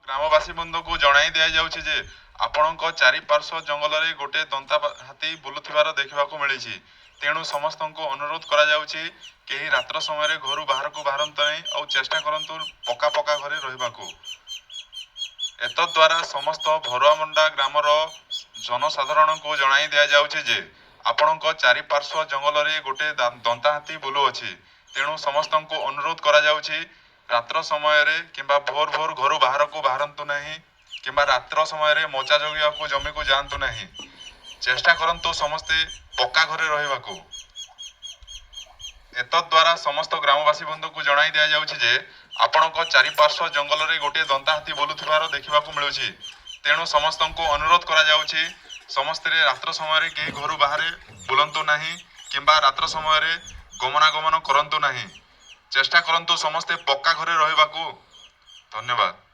ଗ୍ରାମବାସୀ ବୃନ୍ଦକୁ ଜଣାଇ ଦିଆଯାଉଛି ଯେ ଆପଣଙ୍କ ଚାରିପାର୍ଶ୍ୱ ଜଙ୍ଗଲରେ ଗୋଟେ ଦନ୍ତା ହାତୀ ବୁଲୁଥିବାର ଦେଖିବାକୁ ମିଳିଛି। ତେଣୁ ସମସ୍ତଙ୍କୁ ଅନୁରୋଧ କରାଯାଉଛି, କେହି ରାତ୍ର ସମୟରେ ଘରୁ ବାହାରକୁ ବାହାରନ୍ତୁ ନାହିଁ ଆଉ ଚେଷ୍ଟା କରନ୍ତୁ ପକ୍କା ପକ୍କା ଘରେ ରହିବାକୁ। ଏତଦ୍ୱାରା ସମସ୍ତ ଭରୁଆମୁଣ୍ଡା ଗ୍ରାମର ଜନସାଧାରଣଙ୍କୁ ଜଣାଇ ଦିଆଯାଉଛି ଯେ ଆପଣଙ୍କ ଚାରିପାର୍ଶ୍ୱ ଜଙ୍ଗଲରେ ଗୋଟେ ଦନ୍ତା ହାତୀ ବୁଲୁଅଛି। ତେଣୁ ସମସ୍ତଙ୍କୁ ଅନୁରୋଧ କରାଯାଉଛି, ରାତ୍ର ସମୟରେ କିମ୍ବା ଭୋର ଭୋର ଘରୁ ବାହାରକୁ ବାହାରନ୍ତୁ ନାହିଁ କିମ୍ବା ରାତ୍ର ସମୟରେ ମଚା ଜଗିବାକୁ ଜମିକୁ ଯାଆନ୍ତୁ ନାହିଁ। ଚେଷ୍ଟା କରନ୍ତୁ ସମସ୍ତେ ପକ୍କା ଘରେ ରହିବାକୁ। ଏତଦ୍ୱାରା ସମସ୍ତ ଗ୍ରାମବାସୀ ବନ୍ଧୁଙ୍କୁ ଜଣାଇ ଦିଆଯାଉଛି ଯେ ଆପଣଙ୍କ ଚାରିପାର୍ଶ୍ୱ ଜଙ୍ଗଲରେ ଗୋଟିଏ ଦନ୍ତା ହାତୀ ବୁଲୁଥିବାର ଦେଖିବାକୁ ମିଳୁଛି। ତେଣୁ ସମସ୍ତଙ୍କୁ ଅନୁରୋଧ କରାଯାଉଛି, ସମସ୍ତେ ରାତ୍ର ସମୟରେ କେହି ଘରୁ ବାହାରେ ବୁଲନ୍ତୁ ନାହିଁ କିମ୍ବା ରାତ୍ର ସମୟରେ ଗମନାଗମନ କରନ୍ତୁ ନାହିଁ। ଚେଷ୍ଟା କରନ୍ତୁ ସମସ୍ତେ ପକ୍କା ଘରେ ରହିବାକୁ। ଧନ୍ୟବାଦ।